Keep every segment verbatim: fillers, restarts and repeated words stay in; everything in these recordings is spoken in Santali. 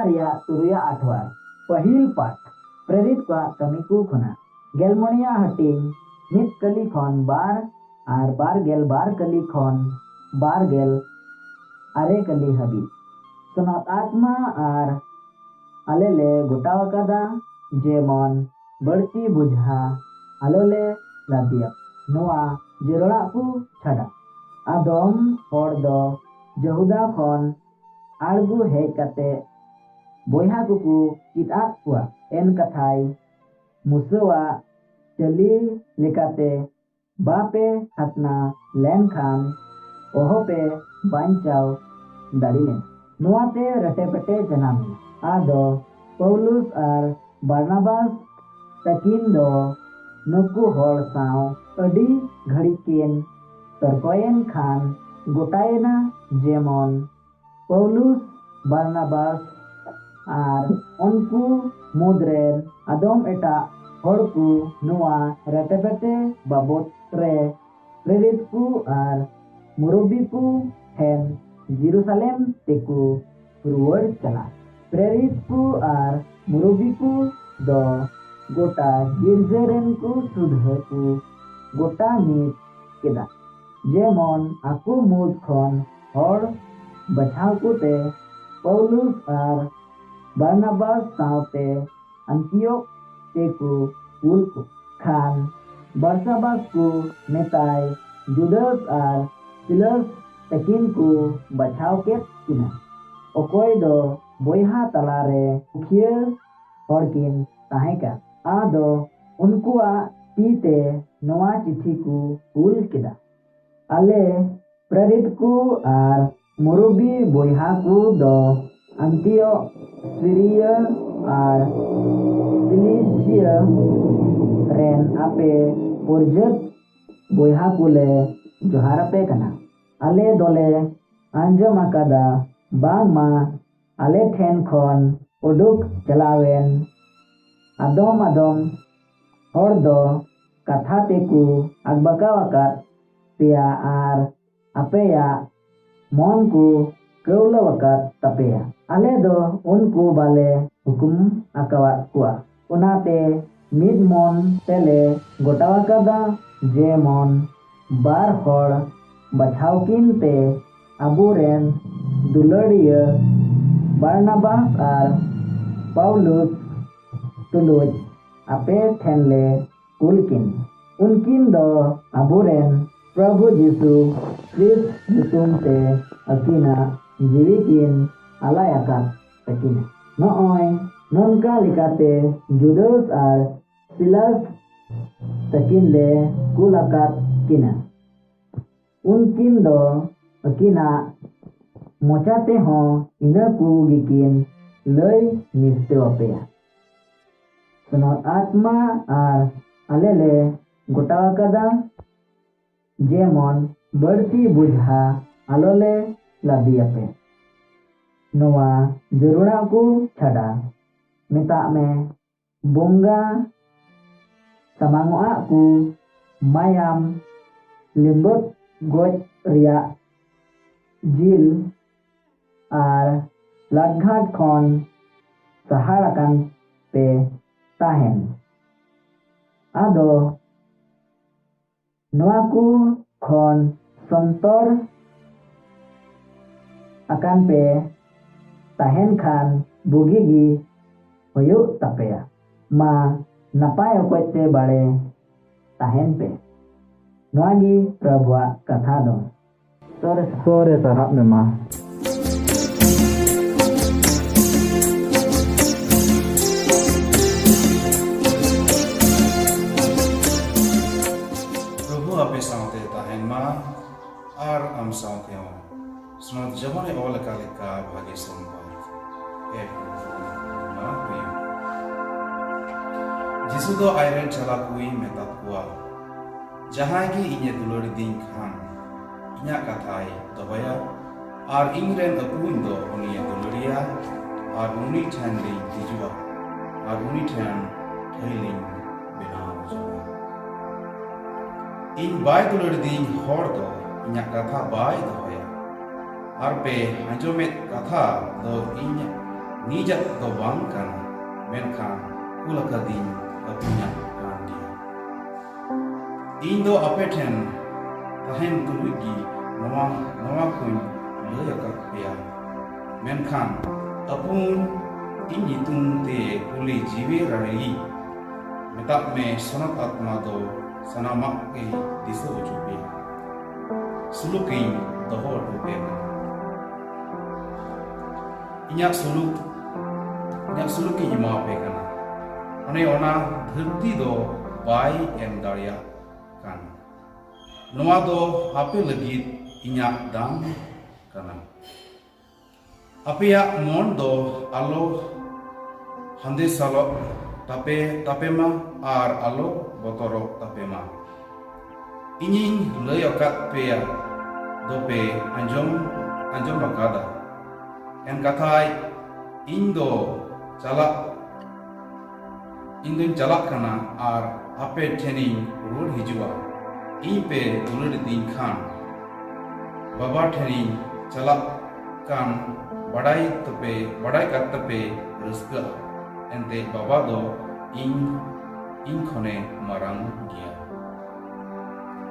ᱨᱮᱭᱟᱜ ᱛᱩᱨᱩᱭᱟᱜ ᱟᱴᱷᱣᱟᱨ᱾ ᱯᱟᱹᱦᱤᱞ ᱯᱟᱴ, ᱯᱨᱮᱨᱤᱛ ᱠᱚᱣᱟᱜ ᱠᱟᱹᱢᱤ ᱠᱚ ᱠᱷᱚᱱᱟᱜ᱾ ᱜᱮᱞ ᱢᱚᱬᱮᱭᱟᱜ ᱦᱟᱹᱴᱤᱧ, ᱢᱤᱫ ᱠᱟᱹᱞᱤ ᱠᱷᱚᱱ ᱵᱟᱨ ᱟᱨ ᱵᱟᱨ ᱜᱮᱞ ᱵᱟᱨ ᱠᱟᱹᱞᱤ ᱠᱷᱚᱱ ᱵᱟᱨ ᱜᱮᱞ ᱟᱨᱮ ᱠᱟᱹᱞᱤ ᱦᱟᱹᱵᱤᱡ᱾ ᱥᱚᱱᱚᱛ ᱟᱛᱢᱟ ᱟᱨ ᱟᱞᱮ ᱞᱮ ᱜᱚᱴᱟ ᱟᱠᱟᱫᱟ, ᱡᱮᱢᱚᱱ ᱵᱟᱹᱲᱛᱤ ᱵᱩᱡᱷᱟ ᱟᱞᱚ ᱞᱮ ᱞᱟᱫᱮᱭᱟ᱾ ᱱᱚᱣᱟ ᱡᱮᱨᱚᱲᱟᱜ ᱠᱚ ᱪᱷᱟᱰᱟ, ᱟᱫᱚᱢ ᱦᱚᱲ ᱫᱚ ᱡᱟᱦᱩᱫᱟ ᱠᱷᱚᱱ ᱟᱬᱜᱚ ᱦᱮᱡ ᱠᱟᱛᱮ ᱵᱚᱭᱦᱟ ᱠᱚᱠᱚ ᱪᱮᱫ ᱟᱫ ᱠᱚᱣᱟ᱾ ᱮᱱ ᱠᱟᱛᱷᱟᱭ ᱢᱩᱥᱟᱹᱣᱟᱜ ᱪᱟᱹᱞᱤ ᱞᱮᱠᱟᱛᱮ ᱵᱟᱯᱮ ᱠᱷᱟᱛᱱᱟ ᱞᱮᱱᱠᱷᱟᱱ ᱚᱦᱚᱯᱮ ᱵᱟᱧᱪᱟᱣ ᱫᱟᱲᱮ ᱞᱮᱱᱟ᱾ ᱱᱚᱣᱟᱛᱮ ᱨᱮᱴᱮᱯᱮᱴᱮ ᱡᱟᱱᱟᱢ ᱮᱱᱟ᱾ ᱟᱫᱚ ᱯᱟᱩᱞᱩᱥ ᱟᱨ ᱵᱟᱨᱱᱟᱵᱟᱥ ᱛᱟᱹᱠᱤᱱ ᱫᱚ ᱱᱩᱠᱩ ᱦᱚᱲ ᱥᱟᱶ ᱟᱹᱰᱤ ᱜᱷᱟᱹᱲᱤᱡ ᱠᱤᱱ ᱛᱚᱨᱠᱚᱭᱮᱱ ᱠᱷᱟᱱ ᱜᱚᱴᱟᱭᱮᱱᱟ, ᱡᱮᱢᱚᱱ ᱯᱟᱩᱞᱩᱥ, ᱵᱟᱨᱱᱟᱵᱟᱥ ᱟᱨ ᱩᱱᱠᱩ ᱢᱩᱫᱽ ᱨᱮᱱ ᱟᱫᱚᱢ ᱮᱴᱟᱜ ᱦᱚᱲ ᱠᱚ ᱱᱚᱣᱟ ᱨᱮᱴᱮᱯᱮᱴᱮ ᱵᱟᱵᱚᱛ ᱨᱮ ᱯᱨᱮᱨᱤᱛ ᱠᱚ ᱟᱨ ᱢᱩᱨᱚᱵᱵᱤ ᱠᱚ ᱴᱷᱮᱱ ᱡᱮᱨᱩᱥᱟᱞᱮᱢ ᱛᱮᱠᱚ ᱨᱩᱣᱟᱹᱲ ᱪᱟᱞᱟᱜ᱾ ᱯᱨᱮᱨᱤᱛ ᱠᱚ ᱟᱨ ᱢᱩᱨᱚᱵᱵᱤ ᱠᱚ ᱫᱚ ᱜᱚᱴᱟ ᱜᱤᱨᱡᱟᱹ ᱨᱮᱱ ᱠᱚ ᱥᱩᱫᱷᱟᱹ ᱠᱚ ᱜᱚᱴᱟ ᱢᱤᱫ ᱠᱮᱫᱟ, ᱡᱮᱢᱚᱱ ᱟᱠᱚ ᱢᱩᱫᱽ ᱠᱷᱚᱱ ᱦᱚᱲ ᱵᱟᱪᱷᱟᱣ ᱠᱚᱛᱮ ᱯᱟᱩᱞᱩᱥ ᱟᱨ ᱵᱟᱨᱱᱟᱵᱟᱥ ᱥᱟᱶᱛᱮ ᱟᱱᱛᱤᱭᱳᱠ ᱛᱮᱠᱚ ᱠᱩᱞ ᱠᱚ ᱠᱷᱟᱱ, ᱵᱟᱨᱥᱟᱵᱟᱥ ᱠᱚ ᱢᱮᱛᱟᱭ ᱡᱩᱫᱟᱥ ᱟᱨ ᱥᱤᱞᱟᱥ ᱛᱟᱹᱠᱤᱱ ᱠᱚ ᱵᱟᱪᱷᱟᱣ ᱠᱮᱫ ᱠᱤᱱᱟ, ᱚᱠᱚᱭ ᱫᱚ ᱵᱚᱭᱦᱟ ᱛᱟᱞᱟᱨᱮ ᱢᱩᱠᱷᱤᱭᱟᱹ ᱦᱚᱲ ᱠᱤᱱ ᱛᱟᱦᱮᱸ ᱠᱟᱱ᱾ ᱟᱫᱚ ᱩᱱᱠᱩᱣᱟᱜ ᱛᱤ ᱛᱮ ᱱᱚᱣᱟ ᱪᱤᱴᱷᱤ ᱠᱚ ᱠᱩᱞ ᱠᱮᱫᱟ, ᱟᱞᱮ ᱯᱨᱮᱨᱤᱛ ᱠᱚ ᱟᱨ ᱢᱩᱨᱩᱵᱤ ᱵᱚᱭᱦᱟ ᱠᱚ ᱫᱚ ᱟᱱᱛᱤᱭᱚᱠ, ᱥᱤᱨᱤᱭᱟ ᱟᱨ ᱥᱤᱞᱤᱥᱤᱭᱟ ᱨᱮᱱ ᱟᱯᱮ ᱯᱚᱨᱡᱟᱹᱛ ᱵᱚᱭᱦᱟ ᱠᱚᱞᱮ ᱡᱚᱦᱟᱨ ᱟᱯᱮ ᱠᱟᱱᱟ᱾ ᱟᱞᱮ ᱫᱚᱞᱮ ᱟᱸᱡᱚᱢ ᱟᱠᱟᱫᱟ ᱵᱟᱝᱢᱟ ᱟᱞᱮ ᱴᱷᱮᱱ ᱠᱷᱚᱱ ᱩᱰᱩᱠ ᱪᱟᱞᱟᱣᱮᱱ ᱟᱫᱚᱢ ᱟᱫᱚᱢ ᱦᱚᱲ ᱫᱚ ᱠᱟᱛᱷᱟ ᱛᱮᱠᱚ ᱟᱠᱵᱟᱠᱟᱣ ᱟᱠᱟᱫ ᱯᱮᱭᱟ ᱟᱨ ᱟᱯᱮᱭᱟᱜ ᱢᱚᱱ ᱠᱚ ᱠᱟᱹᱣᱞᱟᱹᱣ ᱟᱠᱟᱫ ᱛᱟᱯᱮᱭᱟ᱾ ᱟᱞᱮ ᱫᱚ ᱩᱱᱠᱩ ᱵᱟᱞᱮ ᱦᱩᱠᱩᱢ ᱟᱠᱟᱣᱟᱫ ᱠᱚᱣᱟ᱾ ᱚᱱᱟᱛᱮ ᱢᱤᱫ ᱢᱚᱱ ᱛᱮᱞᱮ ᱜᱚᱴᱟ ᱟᱠᱟᱫᱟ, ᱡᱮᱢᱚᱱ ᱵᱟᱨ ᱦᱚᱲ ᱵᱟᱪᱷᱟᱣ ᱠᱤᱱ ᱛᱮ ᱟᱵᱚᱨᱮᱱ ᱫᱩᱞᱟᱹᱲᱤᱭᱟᱹ ᱵᱟᱨᱱᱟᱵᱟᱥ ᱟᱨ ᱯᱟᱣᱞᱩᱥ ᱛᱩᱞᱩᱡ ᱟᱯᱮ ᱴᱷᱮᱱ ᱞᱮ ᱠᱩᱞ ᱠᱤᱱ᱾ ᱩᱱᱠᱤᱱ ᱫᱚ ᱟᱵᱚᱨᱮᱱ ᱯᱨᱚᱵᱷᱩ ᱡᱤᱥᱩ ᱠᱷᱨᱤᱥᱴ ᱧᱩᱛᱩᱢ ᱛᱮ ᱟᱹᱠᱤᱱᱟᱜ ᱡᱤᱣᱤ ᱠᱤᱱ ᱟᱞᱟᱭ ᱟᱠᱟᱫ ᱛᱟᱹᱠᱤᱱᱟ᱾ ᱱᱚᱜᱼᱚᱭ ᱱᱚᱝᱠᱟ ᱞᱮᱠᱟᱛᱮ ᱡᱩᱫᱟᱥ ᱟᱨ ᱥᱤᱞᱟᱥ ᱛᱟᱹᱠᱤᱱ ᱞᱮ ᱠᱩᱞ ᱟᱠᱟᱫ ᱠᱤᱱᱟ᱾ ᱩᱱᱠᱤᱱ ᱫᱚ ᱟᱹᱠᱤᱱᱟᱜ ᱢᱚᱪᱟ ᱛᱮᱦᱚᱸ ᱤᱱᱟᱹ ᱠᱚ ᱜᱮᱠᱤᱱ ᱞᱟᱹᱭ ᱢᱤᱥᱴᱟᱹᱣ ᱟᱯᱮᱭᱟ᱾ ᱥᱮᱱᱚᱛ ᱟᱛᱢᱟ ᱟᱨ ᱟᱞᱮ ᱞᱮ ᱜᱚᱴᱟ ᱟᱠᱟᱫᱟ, ᱡᱮᱢᱚᱱ ᱵᱟᱹᱲᱛᱤ ᱵᱩᱡᱷᱟ ᱟᱞᱚ ᱞᱮ ᱞᱟᱫᱮᱭᱟᱯᱮ᱾ ᱱᱚᱣᱟ ᱡᱟᱹᱨᱩᱲᱟᱜ ᱠᱚ ᱪᱷᱟᱰᱟ, ᱢᱮᱛᱟᱜ ᱢᱮ, ᱵᱚᱸᱜᱟ ᱥᱟᱢᱟᱝᱚᱜᱼᱟᱜ ᱠᱚ, ᱢᱟᱭᱟᱢ, ᱞᱤᱸᱵᱟᱹᱫ ᱜᱚᱡ ᱨᱮᱭᱟᱜ ᱡᱤᱞ ᱟᱨ ᱞᱟᱴᱜᱷᱟᱴ ᱠᱷᱚᱱ ᱥᱟᱦᱟᱲ ᱟᱠᱟᱱ ᱯᱮ ᱛᱟᱦᱮᱱ᱾ ᱟᱫᱚ ᱱᱚᱣᱟ ᱠᱚ ᱠᱷᱚᱱ ᱥᱚᱱᱛᱚᱨ ᱟᱠᱟᱱ ᱯᱮ ᱛᱟᱦᱮᱱ ᱠᱷᱟᱱ ᱵᱩᱜᱤ ᱜᱮ ᱦᱩᱭᱩᱜ ᱛᱟᱯᱮᱭᱟ᱾ ᱢᱟ ᱱᱟᱯᱟᱭ ᱚᱠᱚᱡ ᱛᱮ ᱵᱟᱲᱮ ᱛᱟᱦᱮᱱ ᱯᱮ᱾ ᱱᱚᱣᱟ ᱜᱮ ᱯᱨᱚᱵᱷᱩᱣᱟᱜ ᱠᱟᱛᱷᱟ ᱫᱚ᱾ ᱥᱚᱨᱮᱥ᱾ ᱥᱚᱨᱮᱥ, ᱥᱟᱨᱦᱟᱣ ᱢᱮ ᱢᱟ᱾ ᱯᱨᱚᱵᱷᱩ ᱟᱯᱮ ᱥᱟᱶᱛᱮ ᱛᱟᱦᱮᱱ ᱢᱟ ᱟᱨ ᱟᱢ ᱥᱟᱶᱛᱮ ᱦᱚᱸ᱾ ᱥᱱᱚᱛ ᱡᱚᱦᱚᱱᱮ ᱚᱞ ᱟᱠᱟᱫ ᱞᱮᱠᱟ ᱵᱷᱟᱜᱮ ᱥᱚᱢᱵᱟᱫ᱾ ᱮ ᱯᱨᱚᱵᱷᱩ, ᱱᱚᱣᱟ ᱦᱩᱭᱩᱜ᱾ ᱡᱤᱥᱩ ᱫᱚ ᱟᱡᱨᱮᱱ ᱪᱟᱞᱟ ᱠᱚᱭ ᱢᱮᱛᱟᱫ ᱠᱚᱣᱟ, ᱡᱟᱦᱟᱸᱭ ᱜᱮ ᱤᱧᱮ ᱫᱩᱞᱟᱹᱲ ᱤᱫᱤᱧ ᱠᱷᱟᱱ, ᱤᱧᱟᱹᱜ ᱠᱟᱛᱷᱟᱭ ᱫᱚᱦᱚᱭᱟ, ᱟᱨ ᱤᱧ ᱨᱮᱱ ᱟᱹᱯᱩᱧ ᱫᱚ ᱩᱱᱤᱭᱮ ᱫᱩᱞᱟᱹᱲᱤᱭᱟ, ᱟᱨ ᱩᱱᱤ ᱴᱷᱮᱱ ᱞᱤᱧ ᱦᱤᱡᱩᱜᱼᱟ, ᱟᱨ ᱩᱱᱤ ᱴᱷᱮᱱ ᱴᱷᱟᱹᱭ ᱞᱤᱧ ᱵᱮᱱᱟᱣ ᱡᱚᱝᱟ᱾ ᱤᱧ ᱵᱟᱭ ᱫᱩᱞᱟᱹᱲ ᱤᱫᱤᱧ ᱦᱚᱲ ᱫᱚ ᱤᱧᱟᱹᱜ ᱠᱟᱛᱷᱟ ᱵᱟᱭ ᱫᱚᱦᱚᱭᱟ᱾ ᱟᱨ ᱯᱮ ᱟᱸᱡᱚᱢᱮᱫ ᱠᱟᱛᱷᱟ ᱫᱚ ᱤᱧ ᱱᱤᱡᱟᱜ ᱫᱚ ᱵᱟᱝ ᱠᱟᱱᱟ, ᱢᱮᱱᱠᱷᱟᱱ ᱠᱩᱞ ᱟᱠᱟᱫᱤᱧ ᱟᱹᱛᱤᱧᱟᱜ ᱠᱟᱱ ᱜᱮᱭᱟ᱾ ᱤᱧ ᱫᱚ ᱟᱯᱮ ᱴᱷᱮᱱ ᱛᱟᱦᱮᱱ ᱛᱩᱞᱩᱡ ᱜᱮ ᱱᱚᱣᱟ, ᱱᱚᱣᱟ ᱠᱚᱧ ᱞᱟᱹᱭ ᱟᱠᱟᱫ ᱯᱮᱭᱟ, ᱢᱮᱱᱠᱷᱟᱱ ᱟᱹᱯᱩᱱ ᱤᱧ ᱧᱩᱛᱩᱢ ᱛᱮ ᱠᱩᱞᱤ ᱡᱤᱣᱤ ᱨᱟᱲᱮᱭᱤᱡ ᱢᱮᱛᱟᱜ ᱢᱮ, ᱥᱚᱱᱚᱛ ᱟᱛᱢᱟ ᱫᱚ ᱥᱟᱱᱟᱢᱟᱜ ᱜᱮ ᱫᱤᱥᱟᱹ ᱦᱚᱪᱚ ᱯᱮᱭᱟ᱾ ᱥᱩᱞᱩᱠᱤᱧ ᱫᱚᱦᱚ ᱦᱚᱴᱚ ᱯᱮ ᱠᱟᱱᱟ᱾ ᱤᱧᱟᱹᱜ ᱥᱩᱞᱩᱠ, ᱤᱧᱟᱹᱜ ᱥᱩᱞᱩᱠᱤᱧ ᱮᱢᱟ ᱯᱮ ᱠᱟᱱᱟ᱾ ᱚᱱᱮ ᱚᱱᱟ ᱫᱷᱟᱹᱨᱛᱤ ᱫᱚ ᱵᱟᱭ ᱮᱢ ᱫᱟᱲᱮᱭᱟᱜ ᱠᱟᱱ᱾ ᱱᱚᱣᱟ ᱫᱚ ᱟᱯᱮ ᱞᱟᱹᱜᱤᱫ ᱤᱧᱟᱹᱜ ᱫᱟᱱ ᱠᱟᱱᱟ᱾ ᱟᱯᱮᱭᱟᱜ ᱢᱚᱱ ᱫᱚ ᱟᱞᱚ ᱦᱟᱸᱫᱮᱥᱟᱞᱚᱜ ᱛᱟᱯᱮ, ᱛᱟᱯᱮ ᱢᱟ ᱟᱨ ᱟᱞᱚ ᱵᱚᱛᱚᱨᱚᱜ ᱛᱟᱯᱮ ᱢᱟ᱾ ᱤᱧᱤᱧ ᱞᱟᱹᱭ ᱟᱠᱟᱫ ᱯᱮᱭᱟ ᱫᱚᱯᱮ ᱟᱸᱡᱚᱢ, ᱟᱸᱡᱚᱢ ᱟᱠᱟᱫᱟ᱾ ᱮᱱ ᱠᱟᱛᱷᱟᱭ, ᱤᱧ ᱫᱚ ᱪᱟᱞᱟᱜ, ᱤᱧ ᱫᱚᱧ ᱪᱟᱞᱟᱜ ᱠᱟᱱᱟ ᱟᱨ ᱟᱯᱮ ᱴᱷᱮᱱᱤᱧ ᱨᱩᱣᱟᱹᱲ ᱦᱤᱡᱩᱜᱼᱟ᱾ ᱤᱧ ᱯᱮ ᱫᱩᱞᱟᱹᱲ ᱤᱫᱤᱧ ᱠᱷᱟᱱ, ᱵᱟᱵᱟ ᱴᱷᱮᱱᱤᱧ ᱪᱟᱞᱟᱜ ᱠᱟᱱ ᱵᱟᱰᱟᱭ ᱛᱟᱯᱮ, ᱵᱟᱰᱟᱭ ᱠᱟᱛᱮ ᱯᱮ ᱨᱟᱹᱥᱠᱟᱹᱜᱼᱟ᱾ ᱮᱱᱛᱮ ᱵᱟᱵᱟ ᱫᱚ ᱤᱧ, ᱤᱧ ᱠᱷᱚᱱᱮ ᱢᱟᱨᱟᱝ ᱜᱮᱭᱟ᱾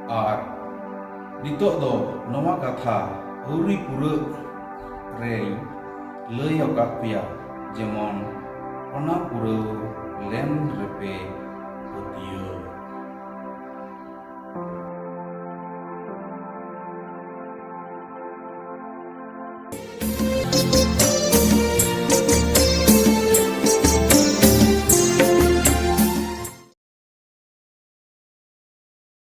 ᱟᱨ ᱱᱤᱛᱚᱜ ᱫᱚ ᱱᱚᱣᱟ ᱠᱟᱛᱷᱟ ᱟᱹᱣᱨᱤ ᱯᱩᱨᱟᱹᱜ ᱨᱮᱧ ᱞᱟᱹᱭ ᱟᱠᱟᱫ ᱯᱮᱭᱟ, ᱡᱮᱢᱚᱱ ᱚᱱᱟ ᱯᱩᱨᱟᱹᱣ ᱞᱮᱱ ᱨᱮᱯᱮ